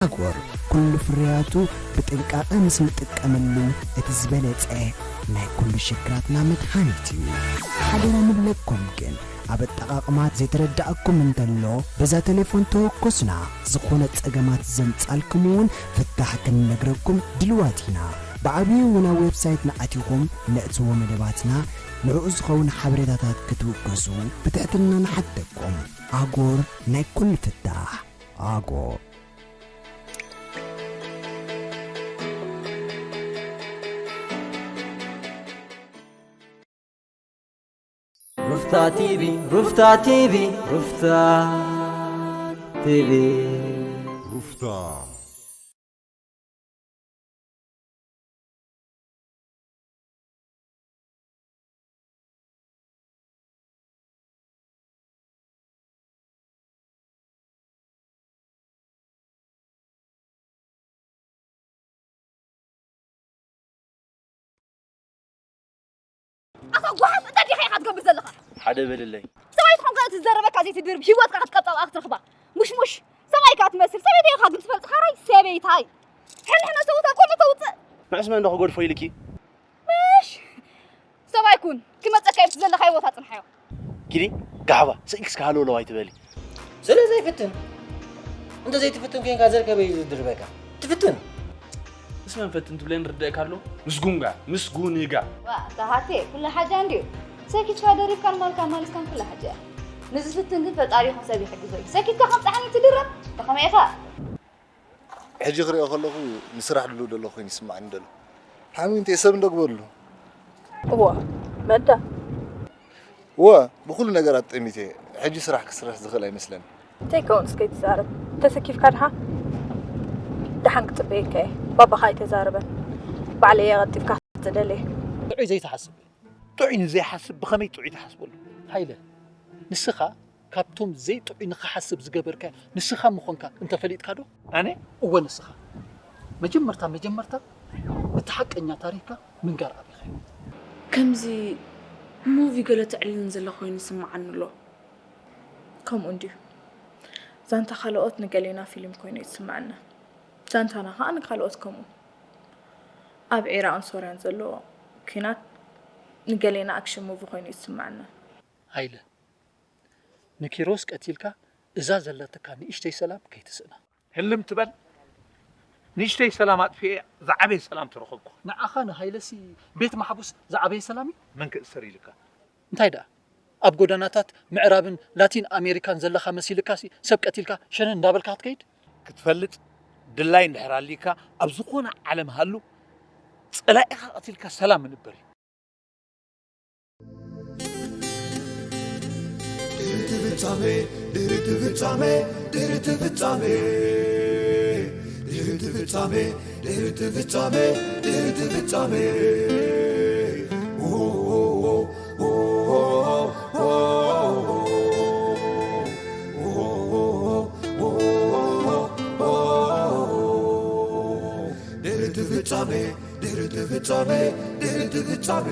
ኣጎር ኩሉ ፍርያቱ ብጥንቃቐ ምስ ንጥቀመሉ እቲ ዝበለጸ ናይ ኩሉ ሽግራትና መድሃኒት እዩ። ሓደራ ንብለኩም ግን ኣብ ኣጠቓቕማ ዘይተረዳእኩም እንተሎ በዛ ቴሌፎን ተወከሱና። ዝኾነ ጸገማት ዘምጻልኩም እውን ፍታሕ ክንነግረኩም ድልዋት ኢና። ብዓብዩ እውን ኣብ ዌብሳይትና ኣቲኹም ነእትዎ መደባትና ንዕኡ ዝኸውን ሓበሬታታት ክትውከሱ ብትሕትና ንሓተኩም። ኣጎር ናይ ኩሉ ፍታሕ። ኣጎር። ሩፍታ ቲቪ ሩፍታ ቲቪ ሩፍታ ቲቪ ሩፍታ ኣታ ጓሓፍ እንታይ ዲኻ ኢኻ ትገብር ዘለኻ? ሓደ በልለይ። ሰብኣይ ትኾንካ እቲ ዝዘረበካ ዘይትድርብ ህይወትካ ክትቀብጣ ክትረኽባ። ሙሽሙሽ ሰብኣይካ ትመስል ሰበይተይ ኢኻ ግን ትፈልጥ ሓራይ ሰበይታይ። ሕንሕነ ሰውታ ኮሎ ተውፅእ። ንዕስ መን ዶ ክገድፎ ኢልኪ? ምሽ ሰብኣይ ኩን ክመፀካ ኢልቲ ዘለኻዮ ቦታ ፅንሓዮ። ኪዲ ጋሕባ ስኢክስ ካሃለውለው ኣይትበሊ። ስለ ዘይፍትን እንተ ዘይትፍትን ኮንካ ዘርከበ እዩ ዝድርበካ ትፍትን ምስ መን ፈትን ትብለኒ ርደእካ ኣሎ ምስጉንጋ ምስጉንጋ ዋ ተሃቴ ኩላ ሓጃ እንድዩ ሰኪትካ ደሪብካን ማልካ ማሊስካን ኩላ ሓጃ እያ ንዝፍትን ግን ፈጣሪ ይኹን ሰብ ይሕግዞ እዩ ሰኪትካ ከም ፀሓኒ ትድረብ ተኸመ ኢኻ ሕጂ ክሪኦ ከለኹ ንስራሕ ድልው ደለኹ ኮይኑ ይስምዓኒ ደሎ ሓሚም እንተ ሰብ እንዶ ግበርሉ እዋ መዳ እወ ብኹሉ ነገራት ጠሚተ እየ ሕጂ ስራሕ ክስርሕ ዝኽእል ኣይመስለኒ እንታይ ከውንስ ከይትዛረብ ተሰኪፍካ ድሓ ደሓን ክጽበየካ እየ ባባኻ ኣይተዛርበን ባዕለይ እየ ቀልጢፍካ ክትደልየ ጥዑይ ዘይትሓስብ ጥዑይ ንዘይሓስብ ብኸመይ ጥዑይ ትሓስበሉ ሃይለ ንስኻ ካብቶም ዘይጥዑይ ንኽሓስብ ዝገበርካዮ ንስኻ ምኾንካ እንተፈሊጥካ ዶ? ኣነ? እወ ንስኻ። መጀመርታ መጀመርታ እቲ ሓቀኛ ታሪኽካ ምንጋር ኣቢኻዮ። ከምዚ ሙቪ ገለ ተዕልልን ዘላ ኮይኑ ይስምዓኒ ኣሎ። ከምኡ እንድዩ። ዛንታ ካልኦት ንገሌና ፊልም ኮይኑ እዩ ዝስምዓና። ዛንታና ከኣ ንካልኦት ከምኡ። ኣብ ዒራቕን ሶርያን ዘሎ ኲናት ንገሌና ኣክሽን ሙቪ ኮይኑ እዩ ዝስምዓና። ሃይለ። ንኪሮስ ቀቲልካ እዛ ዘለትካ ንእሽተይ ሰላም ከይትስእና። ህልም ትበል ንእሽተይ ሰላም ኣጥፊኤ ዝዓበየ ሰላም ተረኸብኩ። ንዓኻ ንሃይለሲ ቤት ማሕቡስ ዝዓበየ ሰላም እዩ። መን ክእሰር ኢልካ? እንታይ ደኣ ኣብ ጎደናታት ምዕራብን ላቲን ኣሜሪካን ዘለኻ መሲልካሲ ሰብ ቀቲልካ ሸነን እንዳበልካ ክትከይድ? ክትፈልጥ ድላይ እንድሕር ኣሊካ ኣብ ዝኾነ ዓለም ሃሉ ጸላኢኻ ቀቲልካ ሰላም ምንበር እዩ። ድሕርቲ ፍጻሜ ድሕርቲ ፍጻሜ ድሕርቲ ፍጻሜ ድሕርቲ ፍጻሜ ድሕርቲ ፍጻሜ ድሕርቲ ፍጻሜ ድሕርቲ ፍጻሜ ድሕርቲ ፍጻሜ ድሕርቲ ፍጻሜ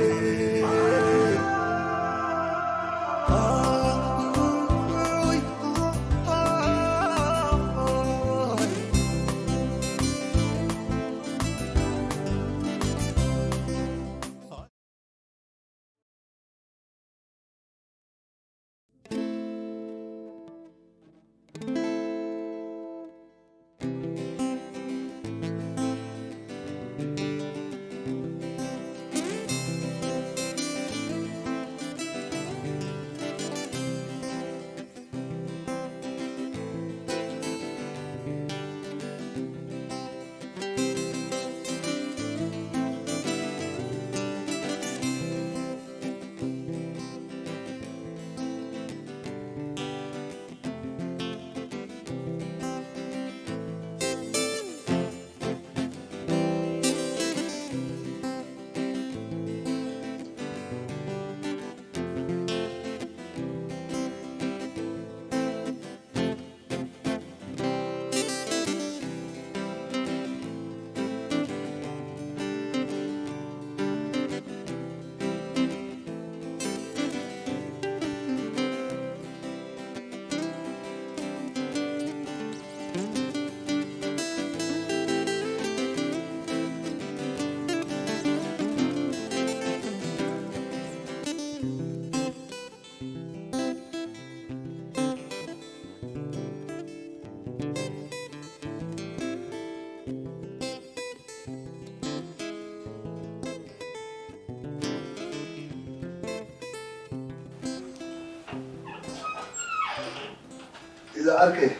ዓርከይ፣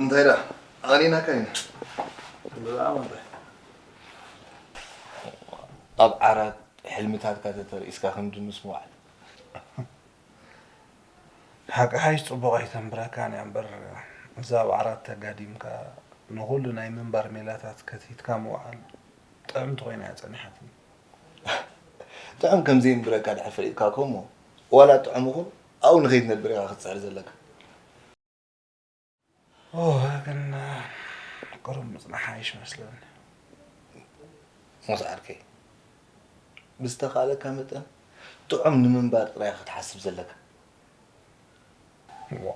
እንታይ ደኣ? ኣቕኒእናካ ኢና። ብዛዕባ እንታይ? ኣብ ዓራት ሕልምታትካ ተተርኢስካ ክንድንስ ምውዓል። ሓቂ ሓይሽ ጽቡቕ ኣይተንብረካን እያ እምበር፣ እዛ ኣብ ዓራት ተጋዲምካ ንኹሉ ናይ ምንባር ሜላታት ከቲትካ ምውዓል ጥዕምቲ ኮይና እያ ጸኒሓትኒ። ጥዑም ከም ዘየንብረካ ድሕር ፈሊጥካ እኮ እሞ፣ ዋላ ጥዑም ይኹን ኣብኡ ንኸይትነብር ኢኻ ክትጽዕር ዘለካ። ኦ፣ ግን ቁሩብ ምጽናሕ ሓይሽ መስለኒ። ሞስ ዓርከይ፣ ብዝተኻእለካ መጠን ጥዑም ንምንባር ጥራይ ክትሓስብ ዘለካ። ዋ፣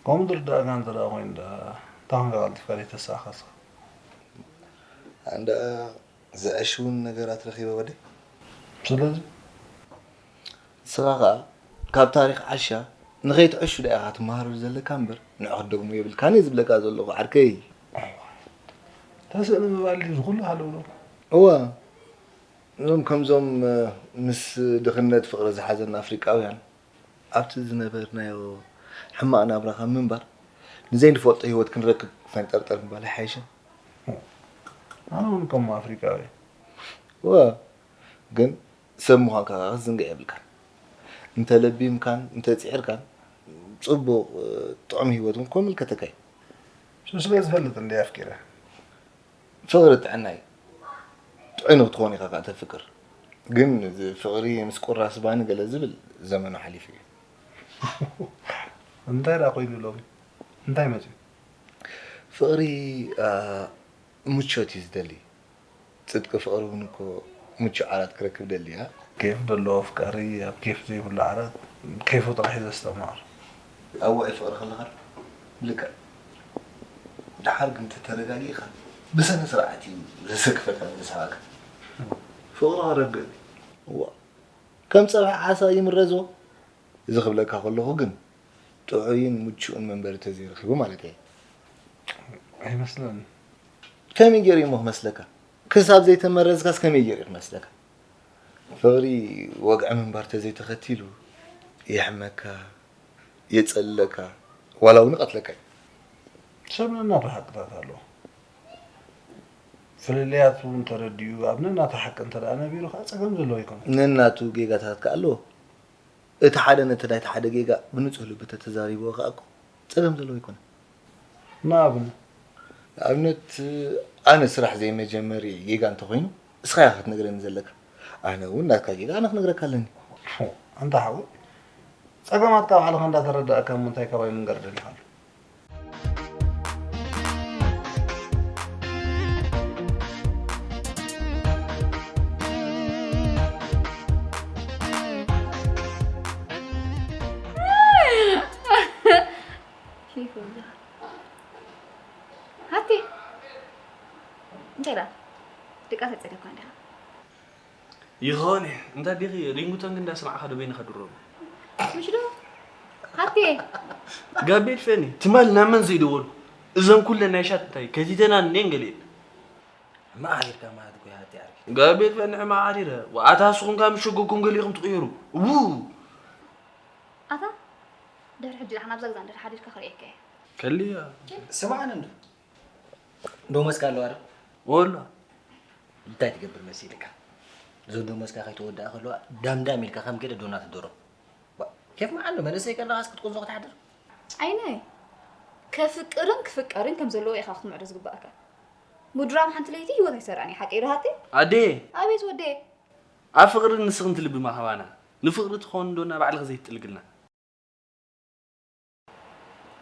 ከምኡ ዝርዳእካ እንተ ደኣ ኮይኑ ደኣ፣ እንታይ ኮንካ ቀልጢፍካ ዘይተሳእካ እስኻ? ኣነ ደኣ ዘዕሽውን ነገራት ረኺበ ወደይ። ስለዚ? ንስኻ ኸኣ ካብ ታሪኽ ዓሻ ንኸይትዕሹ ደኣ ኢኻ ትመሃረሉ ዘለካ እምበር፣ ንዑ ክትደግሞ የብልካን እየ ዝብለካ ዘለኹ ዓርከይ። ተስእሊ ምባል ድዩ እዚ ኩሉ ሃለውለው? እወ፣ እዞም ከምዞም፣ እ፣ ምስ ድኽነት ፍቕሪ ዝሓዘና ኣፍሪቃውያን፣ ኣብቲ ዝነበርናዮ ሕማቕ ናብራ ካብ ምንባር፣ ንዘይንፈልጦ ህይወት ክንረክብ ፈንጠርጠር ምባል ኣይሓይሽን? ኣነ እውን ከምኡ ኣፍሪቃዊ እየ። እወ፣ ግን ሰብ ምዃንካ ከኣ ክትዝንግዕ የብልካን። እንተ ለቢምካን እንተ ጽዒርካን፣ ጽቡቕ፣ እ፣ ጥዑም ህይወት እውን ከምልከተካ እዩ። እሱ ስለ ዝፈልጥ እንድየ ኣፍቂረ። ፍቕሪ ጥዕና እዩ። ጥዑይ ንክትኾን ኢኻ ከኣ ተፍቅር። ግን እዚ ፍቕሪ ምስ ቁራስ ባኒ ገለ ዝብል ዘመኑ ሓሊፉ እዩ። እንታይ ደኣ ኮይኑ ሎሚ? እንታይ መጺኡ? ፍቕሪ፣ ኣ፣ ምቾት እዩ ዝደሊ። ጽድቂ ፍቕሪ እውን እኮ ምቹእ ዓራት ክረክብ ደሊ፣ ኣ? ኬፍ ዘለዎ ኣፍቃሪ ኣብ ኬፍ ዘይብሉ ዓራት ኬፉ ጥራሕ እዩ ዘስተማቕር። ኣብ ውዑይ ፍቕሪ ከለኻ ብልክዕ። ደሓር ግን እንተ ተረጋጊእካ ብስነ ስርዓት እዩ ዘሰክፈካ፣ ዘስሕቐካ። ፍቕሪ ከረግእ። እዋ። ከም ጸብሒ ዓሳ ይምረዞ። እዚ ክብለካ ከለኹ ግን ጥዑይን ምቹእን መንበሪ ተዘይረኺቡ ማለት እየ። ኣይመስለንን። ከመይ ገይሩ እሞ ክመስለካ? ክሳብ ዘይተመረዝካስ ከመይ ገይሩ ክመስለካ? ፍቕሪ ወግዒ ምንባር ተዘይተኸቲሉ የሕመካ፣ የጸልለካ፣ ዋላ እውን ይቐትለካ እዩ። ሰብ ነናቱ ሓቅታት ኣለዎ። ፍልልያት እውን ተረዲኡ ኣብ ነናቱ ሓቂ እንተ ደኣ ነቢሩ ከዓ ጸገም ዘለዎ ኣይኮነን። ነናቱ ጌጋታት ከዓ ኣለዎ። እቲ ሓደ ነቲ ናይቲ ሓደ ጌጋ ብንጹህ ልቢ ተተዛሪብዎ ከኣ እኮ ጸገም ዘለዎ ኣይኮነን። ንኣብነት? ንኣብነት፣ ኣነ ስራሕ ዘይመጀመሪ ጌጋ እንተኾይኑ፣ እስኻ ኢኻ ክትነግረኒ ዘለካ። ኣነ እውን ናትካ ጌጋ ኣነ ክነግረካ ኣለኒ። ኣንታ ሓወይ፣ ጸገማትካ ባዕልኻ እንዳተረዳእካ እሞ እንታይ ካባይ ምንጋር ደሊኻ ኣሎ? ኬፍ ወላ። ሃቲ። እንታይ ደኣ? ድቃስ ኣይጸደኳን ዲኻ? ይኾን እየ። እንታይ ዲኺ ሪንጉቶንግ እንዳሰማዕኻ ዶ በይንኻ ድሮ? ምሽ ዶ? ሃቲ። ጋቤል ፈኒ፣ ትማል ናብ መን ዘይደወሉ? እዘን ኩለን ናይ ሻት እንታይ ከቲተና እኔን ገሊኤን። ሕማቕ ሓዲርካ ማለት እኮ እዩ፣ ሃቲ ዓርከይ። ጋቤል ፈኒ፣ ሕማቕ ሓዲረ። ዋኣታ ንስኹም ከኣ ምስ ሸጎግኩም ገሊኹም ትቕየሩ። ው! ኣታ፣ ድሕሪ ሕጂ ደሓን ኣብዛ ገዛ እንድሕር ሓዲርካ ክርእየካ እየ። ከልያ። ስማዕኒ እንዶ። ዶመስካ ኣለዋ ዶ? ወላ። እንታይ ትገብር መሲልካ? እዞ ዶመስካ ከይተወድኣ ከለዋ ዳምዳም ኢልካ ከም ገለ ዶና ትደሮ። ዋ፣ ኬፍ መዓል ዶ መንእሰይ ከለኻስ ክትቁንዞ ክትሓድር? ዓይነይ፣ ከፍቅርን ክፍቀርን ከም ዘለዎ ኢኻ ክትምዕዶ ዝግባእካ። ምድራም ሓንቲ ለይቲ ህይወት ኣይሰርዕን እዩ፣ ሓቀይ ዶ ሃቲ? ኣዴ! ኣቤት ወደየ። ኣብ ፍቕሪ ንስኽን ትልቢ ማህባና። ንፍቕሪ ትኸውን ዶና ባዕልኺ ዘይትጥልግልና።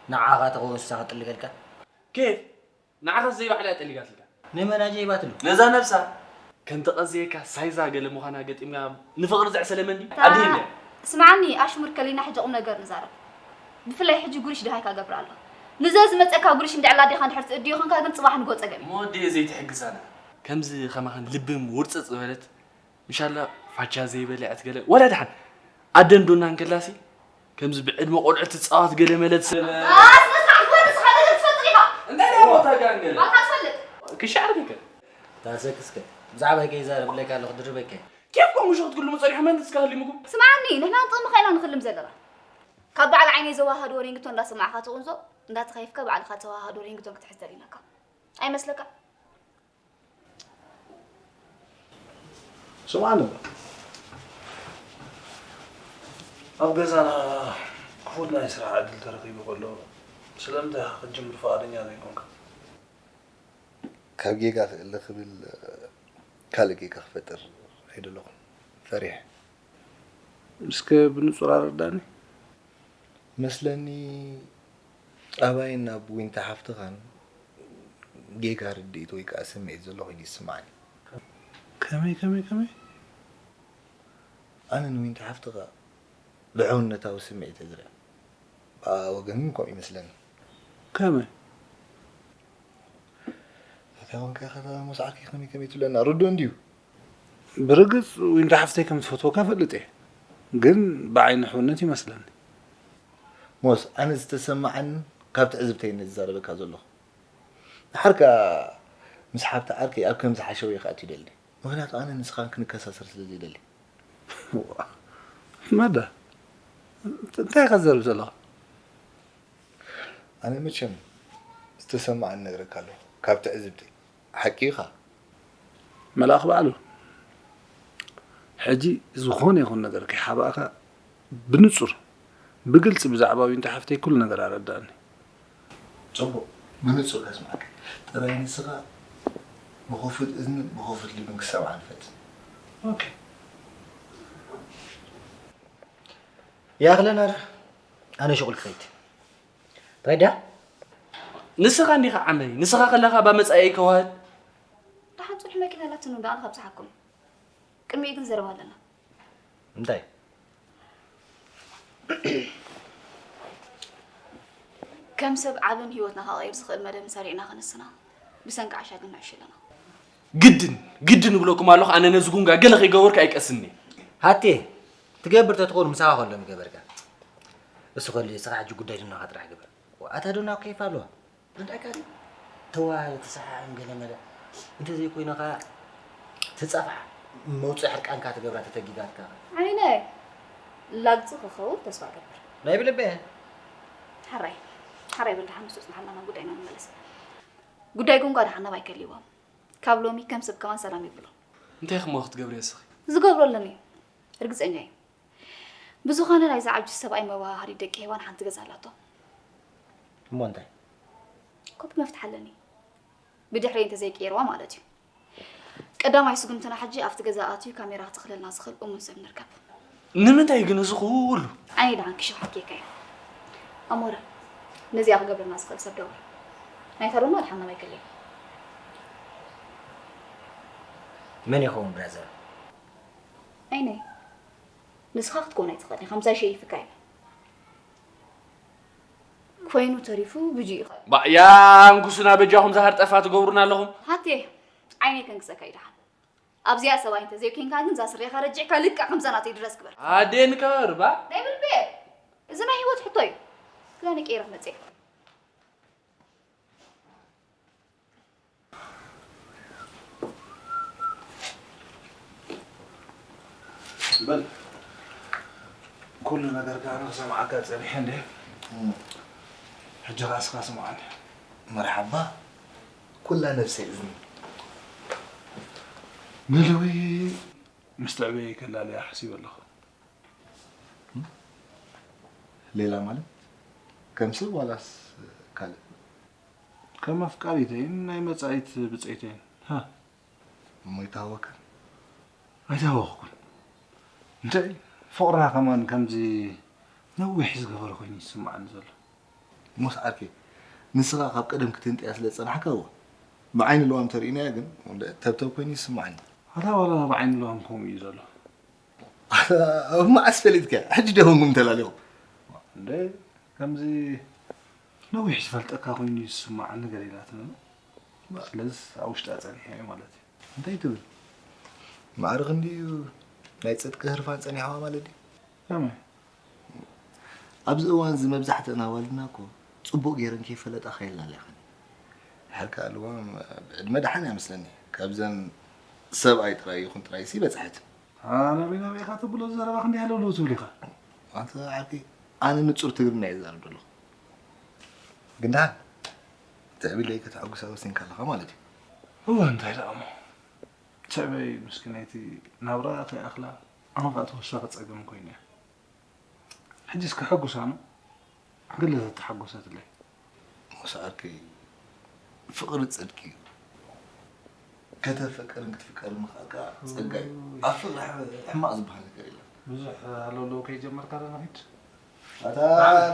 ንዓኻ ተኸውን ንሳ ክትጥልገልካ? ኬፍ? ንዓኻስ ዘይባዕላ እያ ጠሊጋትልካ። ንመን ኣጀይባትሉ? ነዛ ነብሳ። ከም ተቐዝየካ ሳይዛ ገለ ምዃና ገጢምካ ንፍቕሪ ዘዕሰለ መን ድዩ? ኣታ፣ ኣድሂ እንድያ። ስምዓኒ፣ ኣሽሙር ከሊና ሕጂ ቁም ነገር ንዛረብ። ብፍላይ ሕጂ ጉሪሽ ድሃይካ ገብር ኣሎ። ንዘ ዝመጸካ ጉሪሽ እንድዕላ ዲኻ እንድሕር ትእድዮ ኾንካ ግን ጽባሕ ንጎ ጸገም እዩ። እሞ ወዲ እየ ዘይትሕግዛና። ከምዚ ኸማኽን ልብም ውርጽጽ ዝበለት ምሻላ ፋቻ ዘይበልዐት ገለ ወላ ደሓን ኣደን ዶና እንከላሲ ከምዚ ብዕድመ ቆልዑ ትጻወት ገለ መለ ትስለ ኣስነስርዓት ወዲ ስኻ ነገር ትፈልጥ ኢኻ። እንታይ ደኣ ቦታ ጋን ገለ? ኣታ ትፈልጥ። ክሻዕር ከ? ታሰክስከ ብዛዕባ ከይዛረብ ብለካ ኣለኹ ድርበከ። ኬፍ ኮም ምሽ ክትግልሙ ጸኒሑ መን እስካ ህሊሙኩም? ስምዓኒ፣ ንሕና ንጥቕሚ ኸይና ንኽልም ዘለና። ካብ በዓል ዓይነይ ዘወሃሃድዎ ሪንግቶን እንዳሰማዕካ ትቕንዞ፣ እንዳተኸይፍካ ባዕልኻ ተወሃሃዶ ሪንግቶን ክትሕዝ ደሊናካ። ኣይመስለካ? ስምዓኒ እባ፣ ኣብ ገዛና ክፉት ናይ ስራሕ ዕድል ተረኺቡ ከሎ ስለምንታይ ኢኻ ክትጅምር ፍቓደኛ ዘይኮንካ? ካብ ጌጋ ክእለ ክብል ካልእ ጌጋ ክፈጥር ኣይደለኹን፣ ፈሪሐ። እስከ ብንጹር ኣረዳኒ። መስለኒ ኣባይን ኣብ ዊንታ ሓፍትኻን ጌጋ ርድኢት ወይ ከኣ ስምዒት ዘሎ ኮይኑ ይስምዓኒ። ከመይ ከመይ ከመይ? ኣነ ንዊንታ ሓፍትኻ ብሕውነታዊ ስምዒት እየ ዝሪኣ። ብኣ ወገን እውን ከምኡ ይመስለኒ። ከመይ? እንታይ ኮንካ ኢኻ እታ ሞስ ዓርከይ ከመይ ከመይ ትብለና? ርዱእ እንድዩ። ብርግጽ ዊንታ ሓፍተይ ከም ትፈትወካ እፈልጥ እየ፣ ግን ብዓይኒ ሕውነት ይመስለኒ። ሞስ፣ ኣነ ዝተሰማዓኒ ካብ ትዕዝብተይ እየ ዝዛረበካ ዘለኹ። ደሓር ከኣ ምስ ሓብቲ ዓርከይ ኣብ ከምዚ ሓሸውየ ክኣቱ ይደሊ። ምኽንያቱ ኣነ ንስኻን ክንከሳሰር ስለ ዘይደሊ። መዳ፣ እንታይ ኢኻ ትዛረብ ዘለኻ? ኣነ መቸም ዝተሰማዓኒ እነግረካ ኣለኹ ካብ ትዕዝብተይ። ሓቂ ኢኻ። መልኣኽ በዓሉ፣ ሕጂ ዝኾነ ይኹን ነገር ከይሓባእካ ብንጹር ብግልጺ ብዛዕባ ዊንታ ሓፍተይ ኩሉ ነገር ኣረድኣኒ። ጽቡቕ፣ ብንጹር ከስምዓካ። ጥራይ ንስኻ ብኽፉት እዝንን ብኽፉት ልብን ክትሰምዓኒ ፈትን። ኦኬ። ይኣኽለና ዶ? ኣነ ሽቑል ክኸይድ። ሬዳ? ንስኻ እንዲኻ ዓመይ፣ ንስኻ ከለኻ ባ መጻኢ ከዋህድ። ደሓን ጽኑሕ መኪና ኣላትኒ ደኣ ንኸብጽሓኩም። ቅድሚኡ ግን ዘረባ ኣለና። እንታይ? ከም ሰብ ዓብን ህይወትና ከቐይር ዝኽእል መደብ እንሰሪዕና ክንስና ብሰንኪ ዓሻ ግን ንዕሽ ኣለና። ግድን ግድን እብለኩም ኣለኹ፣ ኣነ ነዚ ጉንጋ ገለ ከይገበርኩ ኣይቀስኒ። ሃቴ ትገብር ተትኾን ምሳኻ ከሎ ምገበርካ። እሱ ከሉ ስኻ ሕጂ ጉዳይ ድናኻ ጥራሕ ግበር። ኣታ ዶና ኬፍ ኣለዋ። እንታይ ካሊ? ተዋሃደ ተሰሓሕን ገለ መለ እንተዘይኮይኑ ኸዓ ትጸፍዓ መውፅኢ ሕርቃንካ ትገብራ ተተጊጋትካ። ዓይነ ላግፂ ክኸውን ተስፋ እገብር። ናይ ብልበ። ሓራይ ሓራይ በል ደሓን ንሱ ፅናሓልና ናብ ጉዳይና ንመለስ። ጉዳይ ጉንጓ ደሓን ናባይ ከሊዎም ካብ ሎሚ ከም ሰብ ከማን ሰላም ይብሎ። እንታይ ክሞ ክትገብሪ እስኺ? ዝገብሮ ኣለኒ ርግፀኛ እየ። ብዝኾነ ናይዚ ዓጁዝ ሰብኣይ መወሃሃዲ ደቂ ሄዋን ሓንቲ ገዛ ኣላቶ። እሞ እንታይ? ኮፒ መፍትሕ ኣለኒ። ብድሕረይ እንተዘይቀይርዋ ማለት እዩ። ቀዳማይ ስጉምትና ሕጂ ኣብቲ ገዛ ኣትዩ ካሜራ ክተኽለልና ዝኽእል እሙን ሰብ ንርከብ። ንምንታይ ግን እዚ ኩሉ? ዓይነይ ደሓን ክሸውሓትኪ እየ። ኣሞረ፣ ነዚኣ ክገብረልና ዝኽእል ሰብ ደውል። ናይታ ዶና ደሓን ናባይ ከለይ። መን ይኸውን ብራዘር? ዓይነይ፣ ንስኻ ክትኮን ኣይትኽእልን ኢኻ፣ ምሳይ ሸይፍካ ኢለ። ኮይኑ ተሪፉ ብጁ ኢኻ። ባእያ እንኩስና በጃኹም ዛሃር ጠፋ ትገብሩና ኣለኹም። ሃቴ ዓይነይ ከንግሰካ ይደሓን። ኣብዚኣ ሰብኣይ እንተዘይኮንካ ግን እዛ ስሬኻ ረጂዕካ ልክዕ ከምዛ ናተይ ድረስ ግበር። ኣዴን ከበር ባ ናይ ብልቤ እዚ ናይ ህይወት ሕቶ እዩ። ክዳን ቀይረ መፅእ። በል ኩሉ ነገር ከኣ ንክሰምዓካ ጸኒሐ እንዴ። ሕጂ ከኣ እስኻ ስምዓኒ። መርሓባ ኩላ ነፍሰይ እዝኒ። ንልዊ ምስ ትዕበየ ከላልያ ሓሲበ ኣለኹ። ሌላ ማለት ከም ሰብ ዋላስ ካልእ? ከም ኣፍቃሪተይን ናይ መጻኢት ብጸይተይን። ሃ። እሞ ይተሃወከን? ኣይተሃወኽኩን። እንታይ ፍቕርና ከማን ከምዚ ነዊሕ ዝገበረ ኮይኑ ይስምዓኒ ዘሎ። ሞስ ዓርከይ፣ ንስኻ ካብ ቀደም ክትንጥያ ስለ ዝጸናሕካ እወ። ብዓይኒ ልዋም ተርኢናያ ግን ተብተብ ኮይኑ ይስምዓኒ። ኣታ ዋላ ብዓይኒ ልዋም ከምኡ እዩ ዘሎ። ኣብ መዓስ ፈሊጥካ? ሕጂ ዶ ኮንኩም ተላሊኹም? እንደ ከምዚ ነዊሕ ዝፈልጠካ ኮይኑ ይስምዓኒ ገለ ኢላትኒ። ስለዚ ኣብ ውሽጣ ጸኒሐ ማለት እዩ። እንታይ ትብል? ማዕርኽ እንድዩ ናይ ጽድቂ ህርፋን ጸኒሕዋ ማለት ድዩ? ከመይ? ኣብዚ እዋን እዚ መብዛሕትአን ኣዋልድና እኮ ጽቡቕ ገይረን ከይፈለጣ ከይላልያኸን። ድሕር ከኣ ልዋም ብዕድመ ደሓን እያ መስለኒ። ካብዘን ሰብኣይ ጥራይ ይኹን ጥራይሲ በጽሐት። ኣናበይ ናበይ ኢኻ ተብሎ ዘረባ ክንደይ ሃለውለው ትብል ኢኻ? ኣንተ ዓርከይ ኣነ ንጹር ትግርኛ እየ ዝዛረብ ዘለኹ። ግን ደሓን ትዕቢለይ ከተሐጉሳ ወሲንካ ኣለኻ ማለት እዩ። እወ፣ እንታይ ደኣ እሞ። ትዕበይ ምስኪነይቲ ናብራ ከይኣኽላ፣ ኣነ ኸኣ ተወሳኺ ጸገም ኮይነ እየ። ሕጂስ ከሐጉሳ ነው? ገለ ዘተሓጎሰትለይ። ሞሳ ዓርከይ፣ ፍቕሪ ጽድቂ እዩ። ከተፍቅርን ክትፍቀርን ምኽኣል ከኣ ጸጋ እዩ። ኣብ ፍቕሪ ሕ-፣ ሕማቕ ዝበሃል ነገር የለን። ብዙሕ ሃለውለው ከይጀመርካ ዶ ንኺድ? ኣታ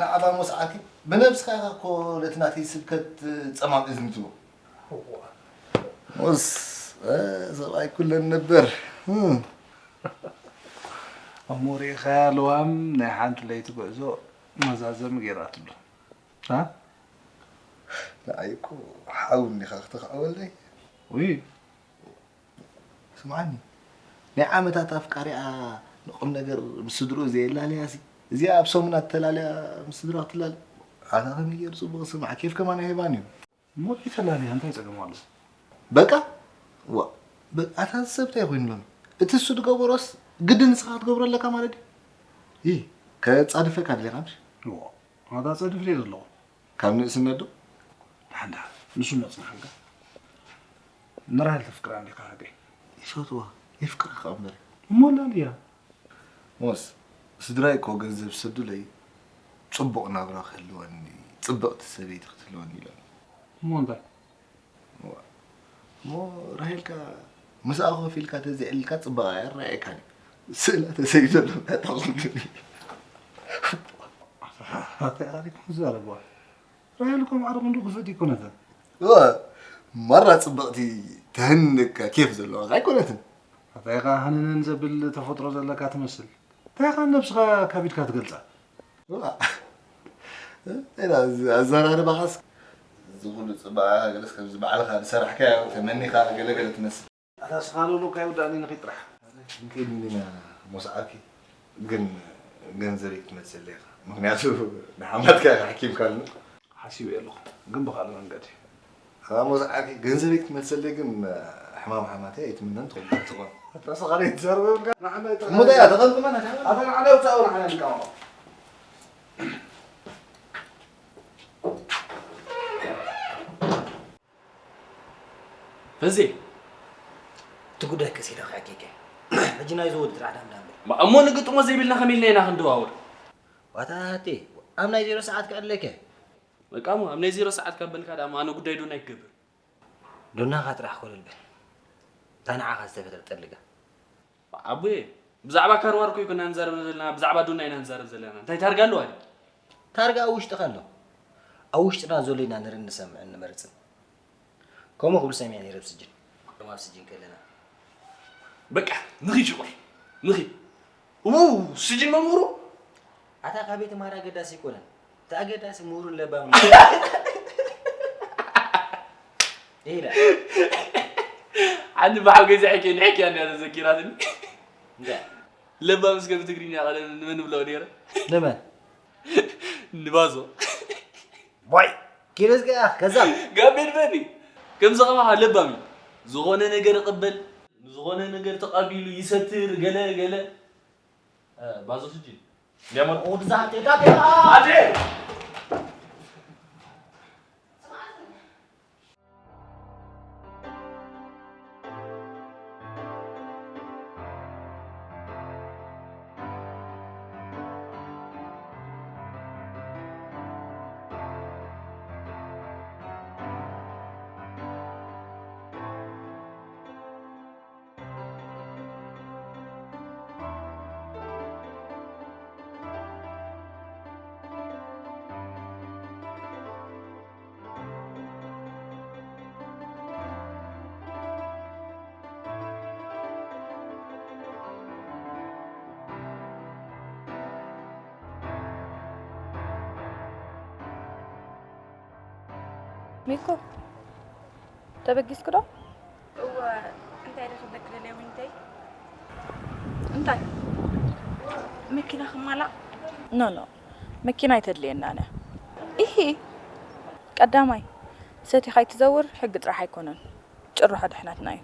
ንዓባ ሞሳ ዓርከይ፣ ብነብስኻ ኢኻ እኮ ነቲ ናተይ ስብከት ጸማም እዝኒ ትብሎ። እዋ። ሞስ፣ እ፣ ሰብኣይ ኩለን ነበር። እም። እሞ ርኢኻያ ልዋም ናይ ሓንቲ ለይቲ ጉዕዞ መዛዘሚ ገይራትሉ። እ? ንዓይ እኮ ሓው እንዲኻ ክተኽዕወለይ። ውይ። ስምዓኒ፣ ናይ ዓመታት ኣፍቃሪኣ ንቁም ነገር ምስ ስድርኡ ዘየላለያሲ፣ እዚኣ ኣብ ሰሙን ኣተላልያ ምስ ስድራ ክትላለ። ኣታ ከመይ ገይሩ ጽቡቕ ስምዓ፣ ኬፍ ከማን ኣይህባን እዩ። እሞ ተላልያ እንታይ ጸገም ኣሎ? በቃ፣ ዋ፣ በቃ፣ ኣታ ሰብ እንታይ ኮይኑ ሎሚ? እቲ እሱ ዝገበሮስ ግድን ንስኻ ክትገብሮ ኣለካ ማለት ድዩ? ይህ፣ ከጻድፈካ ድሌኻ ምሽ? ዋ፣ ኣታ ጸድፍ ድየ ዘለኹ? ካብ ንእስነት ዶ? ደሓን ደሓን፣ ንሱ መጽናሕካ። ንራሄል ተፍቅራ እንዲኻ ሓቀይ? ይፈትዋ፣ የፍቅራ ከኣ እምበር። እሞ ላልያ? ሞስ፣ ስድራይ እኮ ገንዘብ ሰዱለይ ጽቡቕ ናብራ ክህልወኒ፣ ጽብቕቲ ሰበይቲ ክትህልወኒ ኢሎም። እሞ እንታይ? ዋ፣ እሞ ራሄልካ ምስኣ ኮፍ ኢልካ ተዘይዕልልካ ጽባቐ ኣየረኣየካን እዩ። ስእላ ተሰይዱ ዘሎ እንታይ ታኹም? ኣታ ኢኻ ዲኹም ትዛረብዋ? ራሄል እኮ ማዕረ ክንዱ ክፍእቲ ኣይኮነትን። እወ፣ ማራ ጽብቕቲ ተህንካ ኬፍ ዘለዋ ኣይኮነትን። ኣታ ኢኻ ሃነነን ዘብል ተፈጥሮ ዘለካ ትመስል። እንታይ ኢኻ ነብስኻ ካቢድካ ትገልጻ? እዋ፣ እንታይ ኢላ እዚ ኣዘራርባኻስ? እዚ ኩሉ ጽባቐ ገለስ ከምዚ ባዕልኻ ዝሰራሕካዮ ተመኒኻ ገለ ገለ ትመስል። ኣታ ስኻ ሎሎካ ይውዳእኒ ንኺድ ጥራሕ። ክንከይድ እንዲና ሞስ ዓርኪ፣ ግን ገንዘበይ ክትመልሰለይ ኢኻ። ምኽንያቱ ንሓማትካ ኢኻ ሓኪምካልና። ሓሲበ ኣለኹ፣ ግን ብኻልእ መንገዲ። ኣታ ሞስ ዓርኪ፣ ገንዘበይ ክትመልሰለይ ግን ሕማም ሓማተይ ኣይትምነን ትኸውን ትኾን። ኣታ ስኻ ዘይትዛረብ የብልካ፣ ንዓና ኣይትኾን። እሞ እንታይ እያ፣ ተቐምጥና ናታ? ኣታ ንዓና ውጻእ፣ ንዓና ንቃወም። በዜ። እቲ ጉዳይ ቀስ ኢለ ክሕኬከ። ሕጂ ናይ ዝወዲ ጥራሕ ዳምዳም በል። እሞ ንግጥሞ ዘይብልና ከመይ ኢልና ኢና ክንደዋወል? ዋታ ሃቴ፣ ኣብ ናይ ዜሮ ሰዓት ክዕለከ። በቃ እሞ ኣብ ናይ ዜሮ ሰዓት ካብ በልካ ደኣ ኣነ ጉዳይ ዶና ኣይክገብር። ዶናኻ ጥራሕ ኮለል በል። እታ ንዓኻ ዝተፈጥረ ጠልጋ። ኣቦየ፣ ብዛዕባ ካርዋር እኮ ኣይኮና ንዛረብ ዘለና፣ ብዛዕባ ዶና ኢና ንዛረብ ዘለና። እንታይ ታርጋ ኣለዋ ድዩ? ታርጋ ኣብ ውሽጥኻ ኣሎ። ኣብ ውሽጥና ዘሎ ኢና ንርእን ንሰምዕን ንመርጽን። ከምኡ ክብል ሰሚዐ ነይረ ኣብ ስጅን። ከም ኣብ ስጅን ከለና። በቃ፣ ንኺድ ሽቁር። ንኺድ። ው፣ ስጅን መምህሩ? ኣታ ካብ ቤት ማራ ኣገዳሲ ኣይኮነን። እቲ ኣገዳሲ ምሁርን ለባምን። ኢላ። ሓንቲ ብሓጎይ ዘሕኪ ንሕኪያ እንድያ ተዘኪራትኒ። እንታይ? ለባም እስከ ብትግርኛ ቀደም ንመን ንብሎ ነይረ? ንመን? ንባዞ። ቦይ! ኪደስ ገያ፣ ከዛብ! ጋቤ ንበኒ! ከምዚ ከማኻ ለባም እዩ። ዝኾነ ነገር ይቕበል፣ ንዝኾነ ነገር ተቐቢሉ ይሰትር፣ ገለ ገለ። እ፣ ባዞ ስጅን። እንዲያሞ-፣ ኦ፣ ብዛዕባ ጤጣ ጤጣ! ኣዴ! ሚኮ፣ ተበጊስኪ ዶ? እወ፣ እንታይ ዶ ክብለኪ ደልየ ዊንተይ? እንታይ? መኪና ክማላእ? ኖ፣ ኖ፣ መኪና ኣይተድልየናን እያ። ኢሂ፣ ቀዳማይ፣ ሰቲኻ ኣይትዘውር፣ ሕጊ ጥራሕ ኣይኮነን፣ ጭርሖ ድሕነትና እዩ።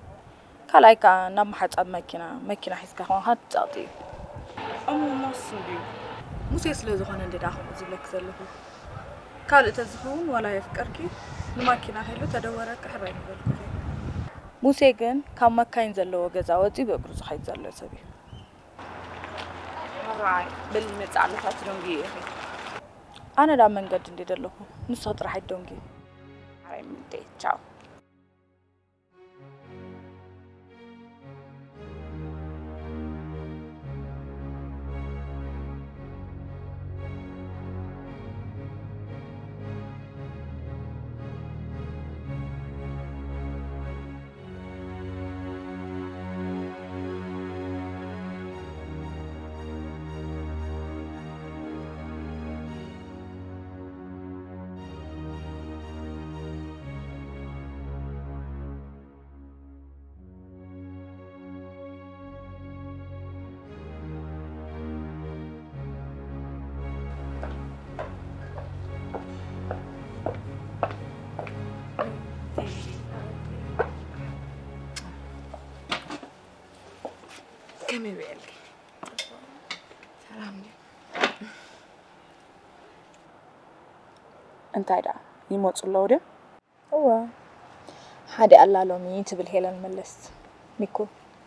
ካልኣይ ከኣ ናብ ምሓጻብ መኪና፣ መኪና ሒዝካ ከኾንካ ጸቕጢ እዩ። እሞ ሞስ እንድዩ። ሙሴ ስለ ዝኾነ እንደ ዳኹም ዝብለክ ዘለኹ። ካልእ ተዝኸውን ዋላ የፍቀርኪ ንማኪና ከይሉ ተደወረኪ ሕራይ ምበልኩ። ሙሴ ግን ካብ መካይን ዘለዎ ገዛ ወፂ ብእግሩ ዝኸይድ ዘሎ ሰብ እዩ። ሕራይ በሊ ይመፅእ ኣለካ ትደንጉ ኢኺ። ኣነ ዳ መንገዲ እንዲ ዘለኹ ንስኺ ጥራሕ ኣይትደንጉ። ሕራይ ምንቴ ቻው። ከመይ ውዒልኪ? ሰላም ድዩ? እንታይ ደኣ ይመጹ ኣለዉ ድዮም? እወ፣ ሓደ ኣላ ሎሚ ትብል ሄለን መለስ። ሚኩ፣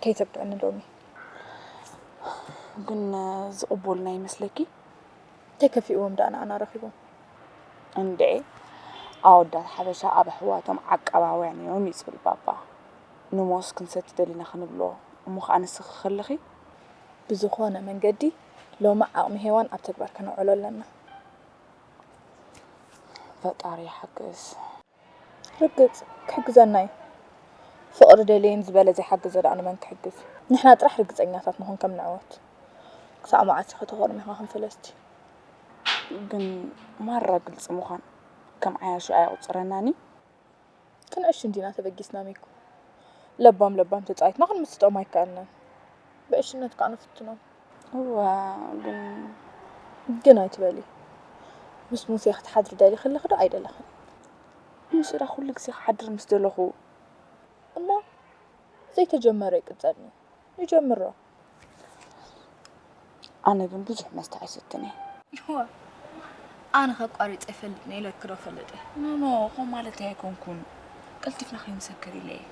ከይተብቅዕኒ ሎሚ። ግን ዝቕበሉና ይመስለኪ? ተከፊእዎም ደኣ ንኣና ረኺቦም። እንድዒ፣ ኣወዳት ሓበሻ ኣብ ኣሕዋቶም ዓቃባውያን እዮም እዩ ዝብል ባባ። ንሞስ ክንሰቲ ደሊና ክንብሎ፣ እሞ ኸኣ ንስኺ ከለኺ? ብዝኾነ መንገዲ፣ ሎሚ ዓቕሚ ሄዋን ኣብ ተግባር ከነውዕሎ ኣለና። ፈጣሪ ይሓግዝ። ርግጽ፣ ክሕግዘና እዩ። ፍቕሪ ደልየን ዝበለ ዘይሓገዘ ደኣ ንመን ክሕግዝ? ንሕና ጥራሕ ርግጸኛታት ንኹን ከም ንዕወት። ክሳዕ መዓስ ኢኺ ተኾርሚኻ ከም ፈለስቲ? ግን ማራ ግልጺ ምዃን ከም ዓያሹ ኣየቑጽረናን እዩ። ክንዕሽ እንዲና ተበጊስና ሚኩ። ለባም ለባም ተጻዊትና ክንምስጦም ኣይከኣልናን። ብዕሽነት ከኣ ንፍትኖም። እዋ፣ ግን ግን ኣይትበሊ። ምስ ሙሴ ክትሓድሪ ደሊኺ ኣለኺ ዶ ኣይደለኽን? ምስ እዳ ኩሉ ግዜ ክሓድር ምስ ደለኹ። እሞ ዘይተጀመረ ይቅጸል እዩ። ንጀምሮ። ኣነ ግን ብዙሕ መስተ ኣይሰትን እየ። እዋ፣ ኣነ ከቋሪጸ ይፈልጥ ነይ ኢለኪ ዶ ፈልጥ እየ? ኖ፣ ኖ፣ ከምኡ ማለተይ ኣይኮንኩን። ቀልጢፍና ከይንሰክር ኢለ እየ።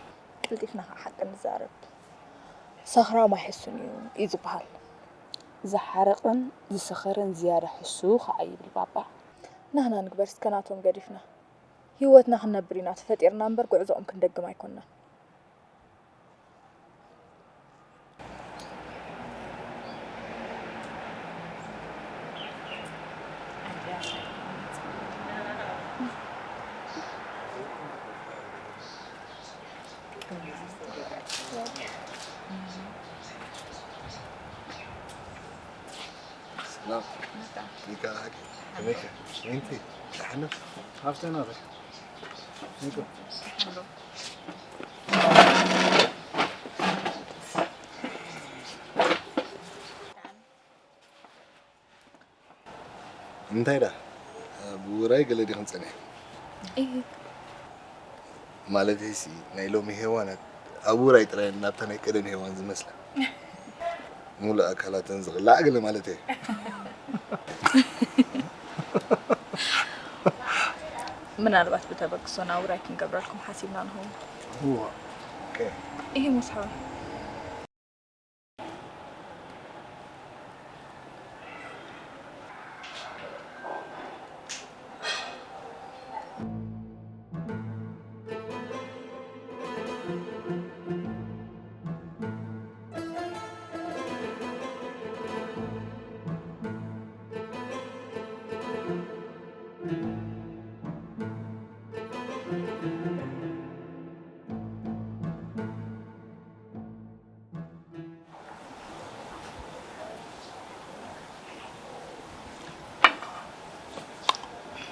ቀልጢፍና ከዓ ሓቂ ንዛረብ። ሰኽራም ኣይሕሱን እዩ፣ እዩ ዝበሃል። ዝሓረቕን ዝሰኸረን ዝያዳ ሕሱ ከዓ ይብል ባባ። ናህና ንግበር እስከ ናቶም ገዲፍና። ህይወትና ክንነብር ኢና ተፈጢርና እምበር ጉዕዞኦም ክንደግም ኣይኮንናን። ሰላም። ሚካ፣ ከመይካ? ወይንቲ፣ ደሓን ዶ? ሃብተና በል። ሚካ። እንታይ ደኣ? ኣብ ውራይ ገለ ዲኽን ጸኒሐ? እህ። ማለተይሲ፣ ናይ ሎሚ ሄዋናት ኣብ ውራይ ጥራይ ናብታ ናይ ቀደም ሄዋን ዝመስላ። ሙሉእ ኣካላተን ዝቕላዕ ገለ ማለት እየ። ምናልባት ብተበግሶ ናብ ውራይ ክንገብረልኩም ሓሲብና ንኸውን። እዋ። ኦኬ። እሂ፣ ሙስ ሓወይ።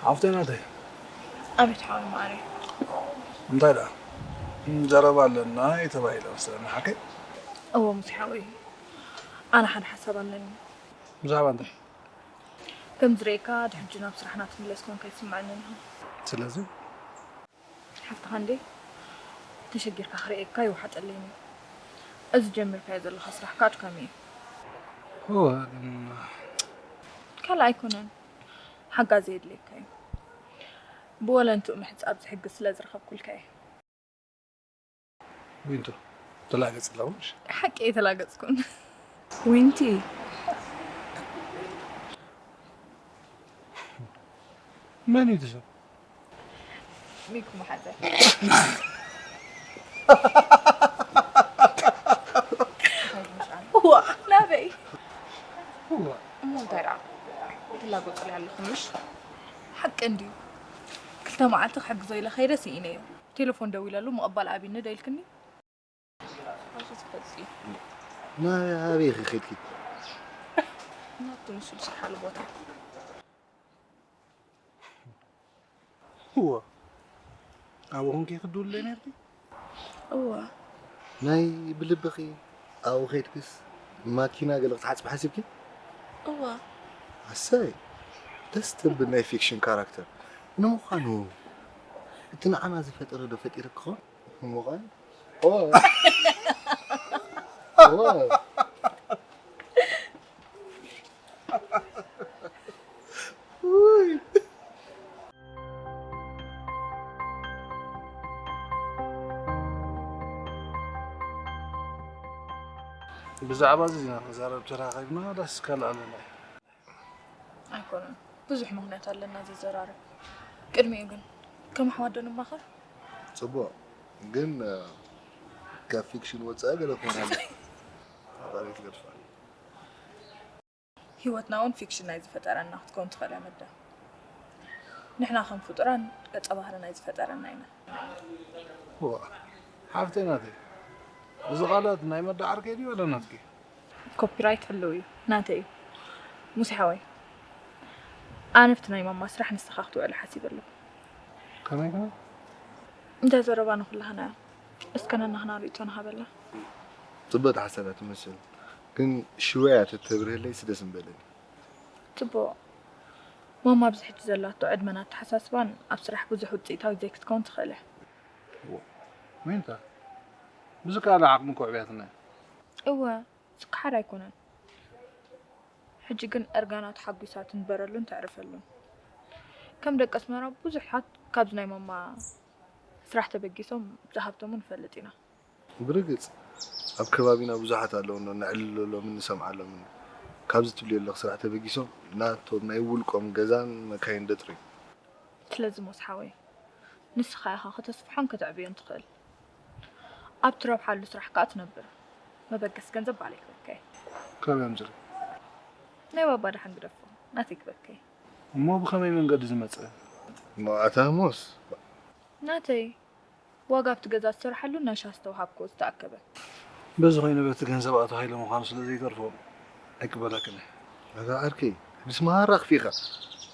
ሓፍተይ ናተይ። ኣቤት ሓወይ ማዓረይ። እንታይ ደኣ? ዘረባ ኣለና እዩ ተባሂለ መሰለኒ ሓቀይ? እወ ሙሴ ሓወይ፣ ኣነ ሓደ ሓሳብ ኣለኒ። ብዛዕባ እንታይ? ከም ዝርእየካ ድሕጂ ናብ ስራሕና ትምለስ ኮንካ ይስምዐኒ ኣለኹ። ስለዚ? ሓፍትኻ እንዴ? ተሸጊርካ ክርእየካ ይወሓጠለይን እዩ። እዚ ጀሚርካዮ ዘለኻ ስራሕ ከዓ ኣድካሚ እዩ። እወ፣ ግን ካልእ ኣይኮነን፣ ሓጋዚ የድልየካ እዩ። ብወለንትኡ ምሕጻብ ዝሕግዝ ስለ ዝረኸብኩልካ እየ። ዊንቶ፣ ተላገጽላ ምሽ? ሓቂ ኣይተላገጽኩን። ዊንቲ፣ መን እዩ እቲ ሰብ? ሚኩ መሓዘ። እዋ፣ ናበይ? እዋ። እሞ እንታይ ደኣ? ትላገጹለይ ኣለኹም ምሽ? ሓቂ እንድዩ። ክልተ መዓልቲ ክሕግዞ ኢለ ከይደ ስኢነዮ። ቴሌፎን ደዊለሉ፣ ምቕባል ኣብዩኒ ዶ ኢልክኒ? ናበይ ኢኺ ከይድኪ? ናብቲ ንሱ ዝሰርሓሉ ቦታ። እወ፣ ኣብኡ ኮንኪ ክትድውልለይ ነይርኪ? እወ። ናይ ብልብኺ ኣብኡ ከይድክስ ማኪና ገለ ክትሓጽቢ ሓሲብኪ? እወ። ኣሰይ፣ ደስ ተብል ናይ ፊክሽን ካራክተር። ንምዃኑ እቲ ንዓና ዝፈጠረ ዶ ፈጢርኪ ኾን? ንምዃኑ? እወ። እወ። ብዛዕባ እዚ ኢና ክንዛረብ ተራኺብና፣ ዳስ ካልእ ኣለና? ኣይኮነን፣ ብዙሕ ምኽንያት ኣለና ዘዘራርብ። ቅድሚኡ ግን ከም ኣሕዋት ዶ ንማኸር? ጽቡቕ፣ ግን ካብ ፊክሽን ወጻኢ ገለ ክኾን ኣሎ። ኣባሪት ገድፋ። ህይወትና እውን ፊክሽን ናይ ዝፈጠረና ክትከውን ትኽእል እያ መዳ። ንሕና ከም ፍጡራን ገጸ ባህሪ ናይ ዝፈጠረና ኢና። ዋ፣ ሓፍተይ ናተይ፣ እዚ ቃላት ናይ መዳ ዓርከይ ድዩ ወላ ናትኪ? ኮፒራይት ህልው እዩ፣ ናተይ እዩ። ሙሴ ሓወይ፣ ኣነ ኣብቲ ናይ ማማ ስራሕ ንስኻ ክትውዕል ሓሲበ ኣለኹ። ከመይ ከመይ? እንተ ዘረባ ንኹላህና እያ። እስከ ነናህና ርእይቶና ሃበላ። ጽብቕቲ ሓሳብ እያ ትመስል፣ ግን ሽወያ ተተብርህለይስ ደስ ምበለኒ። ጽቡቕ። ማማ ኣብዚ ሕጂ ዘላቶ ዕድመን ኣተሓሳስባን ኣብ ስራሕ ብዙሕ ውጽኢታዊት ዘይክትከውን ትኽእል እያ። ዊንታ፣ ብዝከኣላ ዓቕሚ ከዕብያትና እያ። እወ፣ ዝከሓድ ኣይኮነን። ሕጂ ግን እርጋና ተሓጒሳ ትንበረሉን ተዕርፈሉን። ከም ደቂ ኣስመራ ብዙሓት ካብዚ ናይ ማማ ስራሕ ተበጊሶም ዝሃብተሙ ንፈልጥ ኢና። ብርግጽ ኣብ ከባቢና ብዙሓት ኣለዉ እንዶ ነዕልለሎምን ንሰምዓሎምን። ካብዚ ትብልዮ ኣለኺ ስራሕ ተበጊሶም ናቶም ናይ ውልቆም ገዛን መካይን ደጥርዩ። ስለዚ ሞስ ሓወይ ንስኻ ኢኻ ከተስፍሖን ከተዕብዮን ትኽእል። ኣብ ትረብሓሉ ስራሕ ከኣ ትነብር። መበገሲ ገንዘብ ባዕለይ ክበካ እየ። ካበይ ኣምጺእኺ? ናይ ባባ ደሓን ግደፎ፣ ናተይ ክበካ እየ። እሞ ብኸመይ መንገዲ ዝመጸ? እሞ ኣታ ሞስ? ናተይ። ዋጋ ኣብቲ ገዛ ዝሰርሓሉ ናይ ሻሂ ዝተውሃብክዎ ዝተኣከበ። በዚ ኮይኑ በቲ ገንዘብ ኣቶ ሃይለ ምዃኑ ስለ ዘይተርፎ ኣይቅበለክን እየ። ኣታ ዓርከይ ምስ መሃራ ኣኽፊእኻ።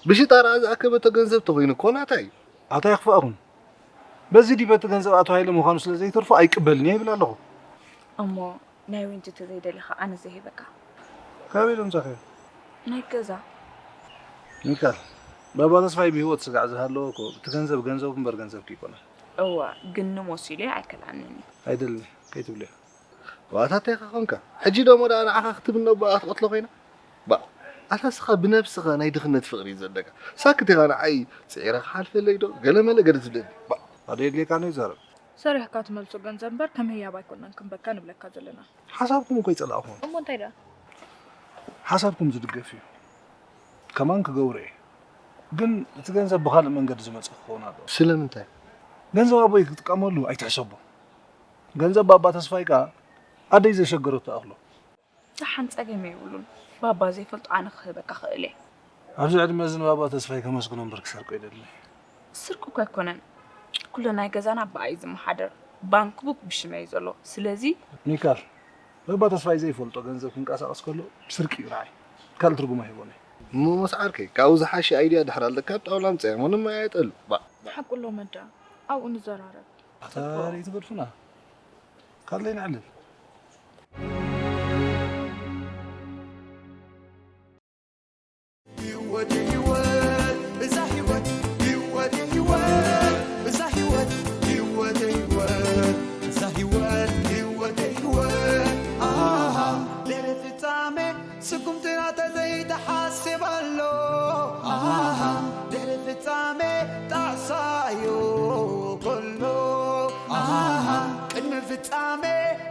ብሽጣራ ዝኣከበቶ ገንዘብ ተኾይኑ እኮ ናታ እዩ። ኣታ የኽፍኣኹም። በዚ ድዩ በቲ ገንዘብ ኣቶ ሃይለ ምዃኑ ስለ ዘይተርፎ ኣይቅበልን እየ ይብል ኣለኹ። እሞ ናይ ዊንቲ ተዘይደሊኻ ኣነ ዘይህበካ። ካበይ ዶ ምጻእካዮ? ናይ ገዛ። ሚካል፣ ባባ ተስፋይ ብህይወት ስጋዕ ዝሃለወ እኮ እቲ ገንዘብ ገንዘቡ እምበር ገንዘብኪ ኣይኮነን። እወ፣ ግን ንሞስ ኢሉ ኣይከልኣንን እዩ። ኣይደልን እየ ከይትብልዮ። ዋታ እንታይ ኢኻ ኾንካ? ሕጂ ደሞ ደኣ ንዓኻ ክትብል ነቦኣ ክትቐትሎ ኮይና? ባእ፣ ኣታ እስኻ ብነብስኻ ናይ ድኽነት ፍቕሪ እዩ ዘለካ። ሳክት ኢኻ ንዓይ ጽዒረ ክሓልፈለይ ዶ ገለመለ ገለ ትብለኒ። ባእ። ኣደ የድልየካ ነው ይዛረብ። ሰሪሕካ ትመልሶ ገንዘብ እምበር ከም ህያብ ኣይኮናን ክንበካ ንብለካ ዘለና። ሓሳብኩም እኮ ኣይጸላእኹን። እሞ እንታይ ደኣ? ሓሳብኩም ዝድገፍ እዩ። ከማን ክገብሮ እየ። ግን እቲ ገንዘብ ብኻልእ መንገዲ ዝመጽእ ክኸውን ኣለዎ። ስለምንታይ? ገንዘብ ኣቦይ ክጥቀመሉ ኣይትሕሰቦ። ገንዘብ ባባ ተስፋይ ከኣ ኣደይ ዘሸገረቶ ኣኽሎ። ደሓን ጸገም የብሉን። ባባ ዘይፈልጦ ኣነ ክህበካ ክእል እየ። ኣብዚ ዕድመ እዚ ንባባ ተስፋይ ከመስግኖ እምበር ክሰርቆ ኣይደልን። ስርቂ እኮ ኣይኮነን። ኩሉ ናይ ገዛና ብኣይ ዝመሓደር ባንክ ቡክ ብሽመይ ዘሎ። ስለዚ ሚካል፣ ባባ ተስፋይ ዘይፈልጦ ገንዘብ ክንቀሳቐስ ከሎ ስርቂ እዩ ንዓይ። ካልእ ትርጉም ኣይህቦን እየ። እሞ መስ ዓርከይ፣ ካብኡ ዝሓሸ ኣይድያ ድሕር ኣለካ ኣብ ጣውላ ኣምጽኣያ። ምንም ኣየጠሉ። ባእ። ሓቁ ኣሎ መዳ። ኣብኡ ንዘራረብ። ኣታ ርእይ ትገድፉና። ካልእ ነዕልል። ህይወት ህይወት እዛ ህይወት ህይወት ህይወት እዛ ህይወት ህይወት ህይወት እዛ ህይወት ህይወት ህይወት ኣሃ ለለ ፍጻሜ ስጉምትና ተዘይተሓስብ ኣሎ ፍጻሜ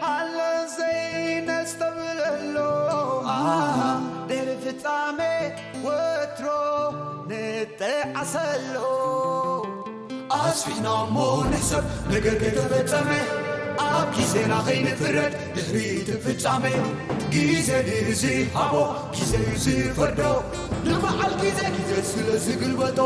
ሃሎ ዘይነስተብለሎ፣ ኣሃ፣ ድሕሪ ፍጻሜ ወትሮ ንጠዓሰሎ። ኣስፊሕና እሞ ንሕሰብ ነገር ከይተፈጸመ፣ ኣብ ግዜና ከይንፍረድ ድሕሪ እቲ ፍጻሜ። ግዜ ድዩ ዝሃቦ፣ ግዜ እዩ ዝፈርዶ፣ ንበዓል ግዜ ግዜ ስለ ዝግልበጦ።